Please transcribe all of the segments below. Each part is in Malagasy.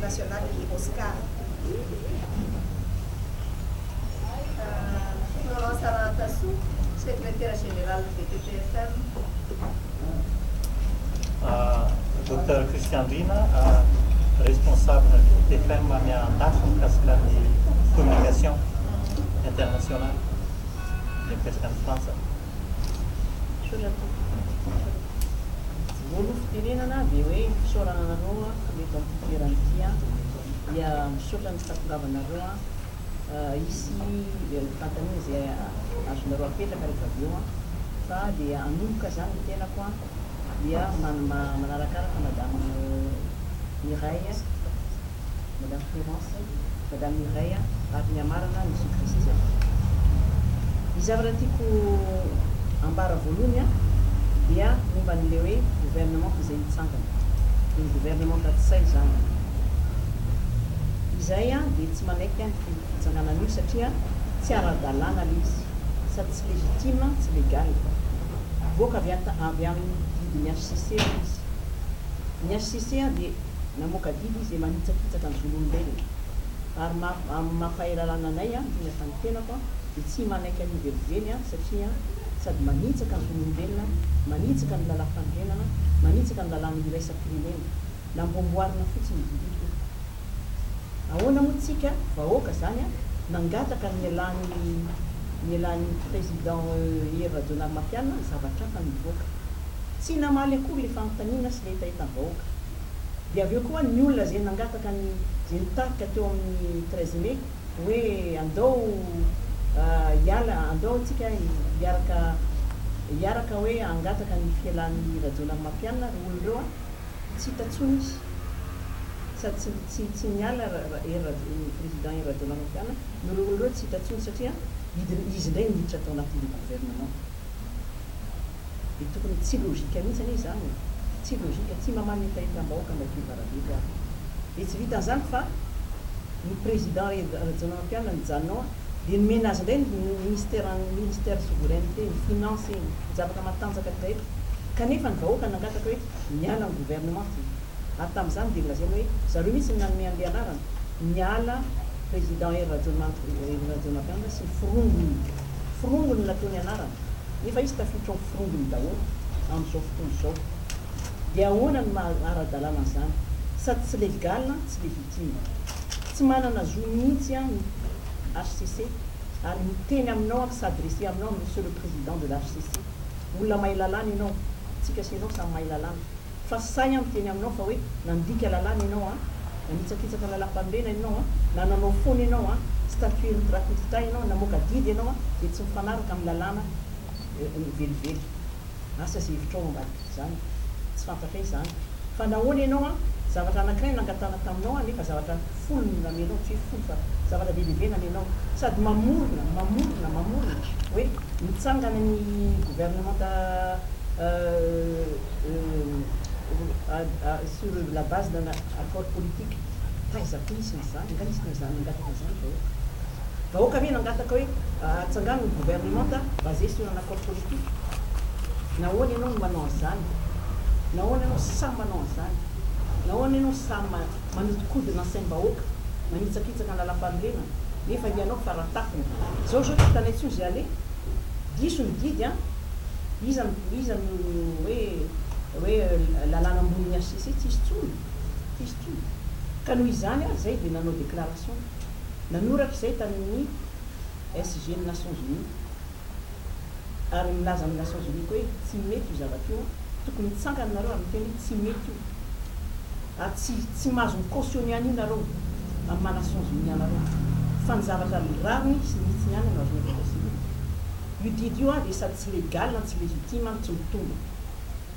national i Oscar. Florence Rahantasoa, secrétaire général VTTFM. Docteur Christian Rina, responsable VTTFM any andafy mikasika ny communication internationale, dia mikasika ny Frantsa. Misaotra tompoko. Voaloha fitenenana dia hoe fisaorana anareo tonga eto amin'ity toerana ity dia misaotra ny fahatongavanareo. Hisy fanontaniana izay azonareo apetraka rehefa avy eo fa dia hanomboka izany ny tenako dia manarakaraka Madame Mireille, Madame Florence, Madame Mireille ary ny hamarana Monsieur Christian. Ny zavatra tiako ambara voalohany dia momba an'ilay hoe gouvernement izay nitsangana, dia ny gouvernement Ntsay izany. Izay dia tsy manaiky ny fitsanganana io satria tsy ara-dalàna ilay izy, sady tsy légitime, tsy légal. Voaka avy avy amin'ny didin'ny HCC ilay izy. Ny HCC dia namoaka didy izy izay manitsakitsaka ny zon'olombelona. Ary amin'ny maha mpahay lalàna anay, indrindra fa ny tenako, dia tsy manaiky an'io velively satria sady manitsaka ny zon'olombelona, manitsaka ny lalàmpanorenana, manitsaka ny lalàna iraisam-pirenena. Namboamboarina fotsiny io didy io tompoko. Ahoana moa tsika vahoaka zany a nangataka ny nialan'ny nialan'ny président Hery Rajaonarimampianina zavatra hafa nivoaka. Tsy namaly akory le fanontaniana sy le hetahetan'ny vahoaka. Dia avy eo koa ny olona zay nangataka ny zay nitarika teo amin'ny 13 mai hoe andao hiala andao tsika hiaraka hiaraka hoe hangataka ny fialan'ny Rajaonarimampianina ry olona ireo a tsy hita tsony izy. Sady tsy tsy tsy niala Hery Rajo ny président Hery Rajaonarimampianina no ireo olona ireo tsy hita intsony satria hidiny izy indray no niditra tao anatin'ilay gouvernement. Dia tokony tsy logique mihitsy anie izany e! Tsy logique, tsy mamaly ny hetahetam-bahoaka madio varavely ary. Dia tsy vitan'izany fa ny président Hery Rajaonarimampianina nijanona ao dia nomena azy indray ny ministère ny ministère souveraineté, ny finance, ny zavatra matanjaka rehetra kanefa ny vahoaka nangataka hoe miala ny gouvernement ty. Ary tamin'izany dia nolazaina hoe zareo mihitsy no nanome an'ilay anarana, niala président Hery Rajaonarimampianina sy ny forongony, forongony no nataony anarana, nefa izy tafiditra ao forongony daholo amin'izao fotoana izao. Dia ahoana no maha ara-dalàna an'izany? Sady tsy légal, tsy légitime. Tsy manana zo mihitsy ny HCC ary miteny aminao aho, mi-s'adresser aminao Monsieur le Président de la HCC, olona mahay lalàna ianao, tsika sy ianao samy mahay lalàna. Fa sahy aho miteny aminao fa hoe nandika lalàna ianao an, nanitsakitsaka lalàmpanorenana ianao an, na nanao foana ianao an, statuer ny ianao, namoaka didy ianao an, dia tsy mifanaraka amin'ny lalàna velively. Asa izay hevitrao ao ambadik'izany, tsy fantatray izany. Fa nahoana ianao an, zavatra anankiray nangatahana taminao an, nefa zavatra folo no namenao, tsy hoe folo fa zavatra be dia be namenao. Sady mamorona, mamorona, mamorona hoe mitsangana ny gouvernementa sur la base d'un accord politique, taiza koa nisy an'izany, nga nisy nangataka an'izany vahoaka? Vahoaka ve nangataka hoe atsangano ny gouvernementa basé sur un accord politique? Nahoana ianao no manao an'izany? Nahoana ianao sahy manao an'izany? Nahoana ianao sahy manodikodina ny saim-bahoaka, manitsakitsaka ny lalampanorenana, nefa ianao faratapony? Zao zao tsy hitanay intsony izay aleha, diso ny didy an! Iza no iza no hoe hoe lalàna ambonin'ny HCC? Tsisy tsony, tsisy tsony. Ka noho izany ary zay dia nanao déclaration, nanoratra izay tamin'ny SG ny Nations Unies ary milaza amin'ny Nations Unies koa hoe tsy mety io zavatra io an, tokony mitsangana nareo ary miteny hoe tsy mety io ary tsy tsy mahazo mi-cautionner an'io nareo amin'ny maha Nations Unies anareo fa ny zavatra rariny sy ny hitsiny ihany no azonareo cautionner. Io didy io dia sady tsy légal no tsy légitime no tsy mitombina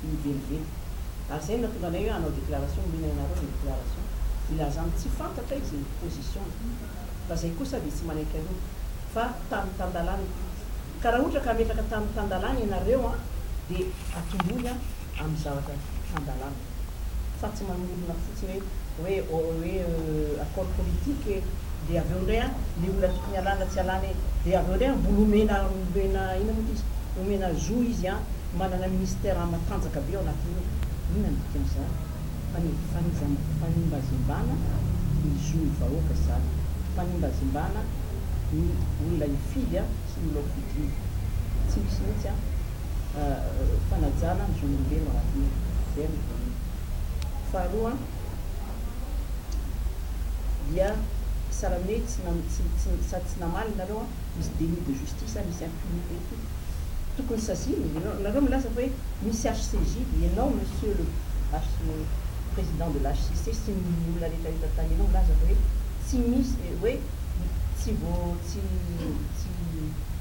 ny velively. Ary izay no nahatonga anay hoe hanao déclaration, omena anareo ny déclaration ilazana tsy fantatray izay position-ny fa izay kosa dia tsy manaiky an'io fa tany tan-dalàna ity. Ka raha ohatra ka hametraka tany tan-dalàna ianareo dia atombohy amin'ny zavatra tan-dalàna fa tsy manorina fotsiny hoe hoe hoe accord politique e, dia avy eo indray an le olona tokony alana tsy alana e, dia avy eo indray an mbola omena omena inona moa ity izy, omena zo izy an manana ministère matanjaka be ao anatin'io, inona no dikan'izany? Fanivanizana fanimbazimbana ny zon'ny vahoaka izany, fanimbazimbana ny olona hifidy sy ny olona hofidina. Tsy misy mihitsy fanajana ny zon'olombelona ao anatin'io. Izay aloha voalohany. Faharoa dia sahala amin'ny hoe tsy tsy tsy sady tsy namaly nareo an, misy déni de justice, misy impunité koa. Tokony saziana, nareo milaza fa hoe misy HCJ, ianao monsieur le président de la HCC sy ny olona rehetra rehetra tany ianao milaza fa hoe tsy misy hoe tsy vo tsy tsy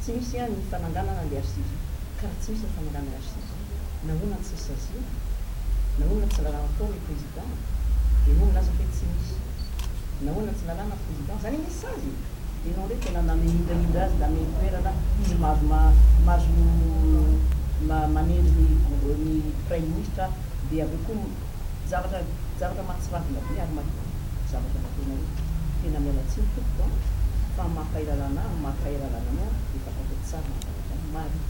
tsy misy ny fananganana ny HCJ. Ka raha tsy misy ny fananganana HCJ, nahoana tsy saziana? Nahoana tsy lalàna atao le président? Ianao milaza fa hoe tsy misy. Nahoana tsy lalàna président? Zany anie sazy e! Ianao ndray tena namindraindra azy name toerana izy mahazo mahazo manendry ny ny praiminisitra dia avy eo koa zavatra zavatra mahatsiravina be ary mahita zavatra nataonareo. Tena miala tsiny tompoko a! Fa amin'ny maha mpahay lalàna ahy, amin'ny maha mpahay lalàna anao dia efa fantatro tsara ny zavatra marina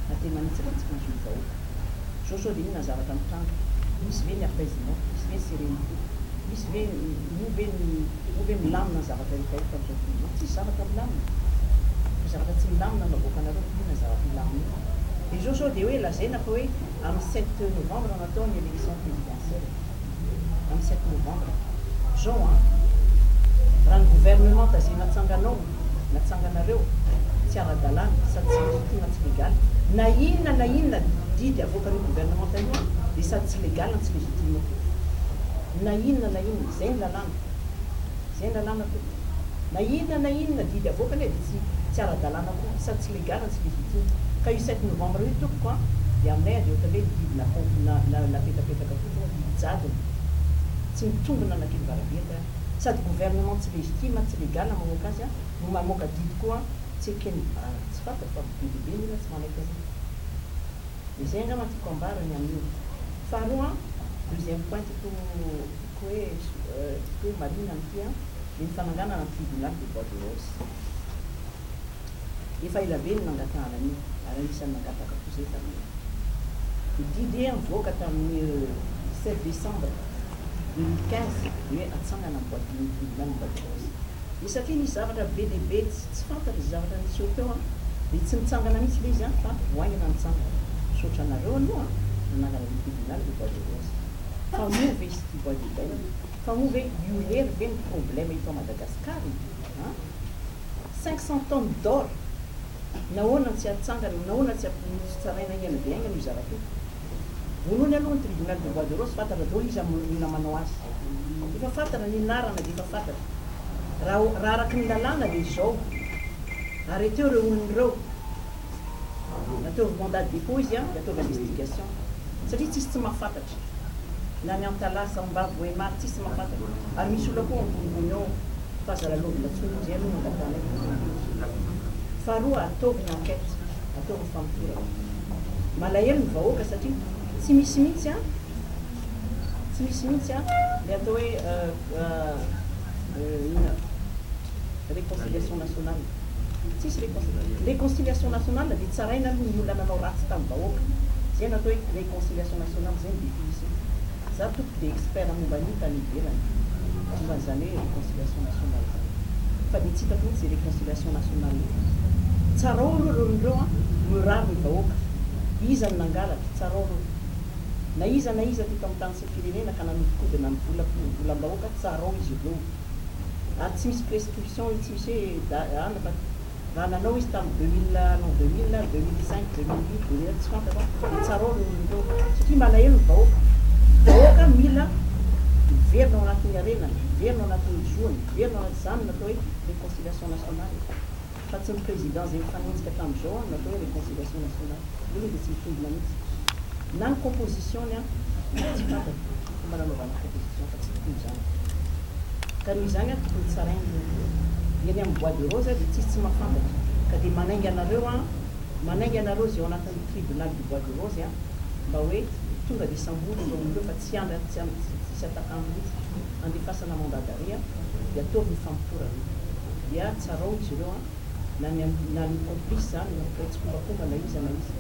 fa tena manitsiratsika ny zon'ny vahoaka. Zao sao dia inona ny zavatra mitranga? Misy ve ny apaisement? Misy ve ny sérénité? Misy ve moa ve ny moa ve milamina ny zavatra rehetra rehetra amin'izao tontolo izao? Tsisy zavatra milamina. Fa zavatra tsy milamina no avoakanareo, inona ny zavatra milamina eo? Dia izao sao dia hoe lazaina fa hoe amin'ny 7 novembre no atao ny élection présidentielle. Amin'ny 7 novembre. Zao an, raha ny gouvernement izay natsanganao, natsanganareo, tsy ara-dalàna sady tsy légitime tsy légal, na inona na inona didy avoakan'io gouvernement io an, dia sady tsy légal no tsy légitime koa. Na inona na inona, izay ny lalàna. Izay ny lalàna tompoko. Na inona na inona didy avoakany dia tsy tsy ara-dalàna koa, sady tsy légal no tsy légitime. Ka io 7 novembre io tompoko an, dia aminay dia ohatran'ny hoe didy na napetapetaka fotsiny, didy jadona. Tsy mitombina na kely varabeta. Sady gouvernement tsy légitime, tsy légal mamoaka azy an, no mamoaka didy koa tsy ekeny, tsy fantako fa be dia be ny olona tsy manaiky an'io. Dia izay angamba no tiako ambara ny amin'io. Faharoa an, deuxième point tiako tiako hoe tiako hoe marihina amin'ity an, dia ny fananganana ny tribunal de bois de rose. Efa ela be no nangatahana an'io ary anisan'ny nangataka koa izay tamin'io. Ny didy nivoaka tamin'ny 7 décembre 2015 ny hoe atsangana ny bois ny tribunal ny bois de rose. Dia satria nisy zavatra be dia be tsy fantatra izay zavatra niseho teo an, dia tsy nitsangana mihitsy ilay izy an, fa vao haingana nitsangana. Misaotra anareo aloha an, nanangana ilay tribunal de bois de rose. Fa moa ve izy ity bois d'Ebène? Fa moa ve io irery ve ny problème eto à Madagascar e? An? 500 tonnes d'or! Nahoana no tsy atsangana, nahoana tsy tsaraina haingana dia haingana io zavatra io? Voalohany aloha ny tribunal de bois de rose fantatra daholo iza no olona manao azy. Efa fantatra ny anarana dia efa fantatra. Raha raha araky ny lalàna dia izao, arreteo ireo olona ireo, ataovy mandat de dépôt izy an, dia ataovy investigation. Satria tsisy tsy mahafantatra. Na ny Antalaha, Sambava, Vohemar, tsisy tsy mahafantatra. Ary misy olona koa ambonimbony ao fa aza lalaovina intsony io, izay aloha no angatahanay voalohany indrindra. Faharoa, ataovy ny enquête, ataovy ny famotorana. Malahelo ny vahoaka satria tsy misy mihitsy an, tsy misy mihitsy an, ilay atao hoe inona, réconciliation nationale. Tsisy réconciliation. Réconciliation nationale dia tsaraina aloha ny olona nanao ratsy tamin'ny vahoaka. Izay no atao hoe réconciliation nationale, izay ny définition. Za tompoko dia expert momba an'io tany ivelany, momba an'izany hoe réconciliation nationale izany. Fa dia tsy hitako mihitsy izay réconciliation nationale io. Tsarao aloha ireo olona ireo an, mirary ny vahoaka. Iza no nangalatra? Tsarao ireo. Na iza na iza teto amin'ny tany sy ny firenena ka nanodikodina ny vola volam-bahoaka, tsarao izy ireo. Ary tsy misy prescription io, tsy misy hoe da an fa raha nanao izy tamin'ny 2000 l'an 2000, 2005, 2008, 2009 tsy fantako an, dia tsarao ireo olona ireo. Satria malahelo ny vahoaka. Vahoaka mila miverina ao anatin'ny harenany, miverina ao anatin'ny zoany, miverina ao anaty, izany no atao hoe réconciliation nationale. Fa tsy ny président izay mifanenjika hatramin'izao no atao hoe réconciliation nationale. Io aloha dia tsy mitombina mihitsy. Na ny composition-ny an, tsy fantako fomba nanaovana composition fa tsy tokony izany. Ka noho izany an, tokony tsaraina io. Ny eny amin'ny bois de rose dia tsisy tsy mahafantatra. Ka dia manainga anareo an, manainga anareo izay ao anatin'ny tribunal du bois de rose an, mba hoe tonga dia sambory ireo olona ireo fa tsy hiandry tsy tsisy atakalo mihitsy. Andefasana mandat d'arrêt an, dia ataovy ny famotorana. Dia tsarao izy ireo an, na ny na ny complice zany na mpiray tsikombakomba na iza na iza.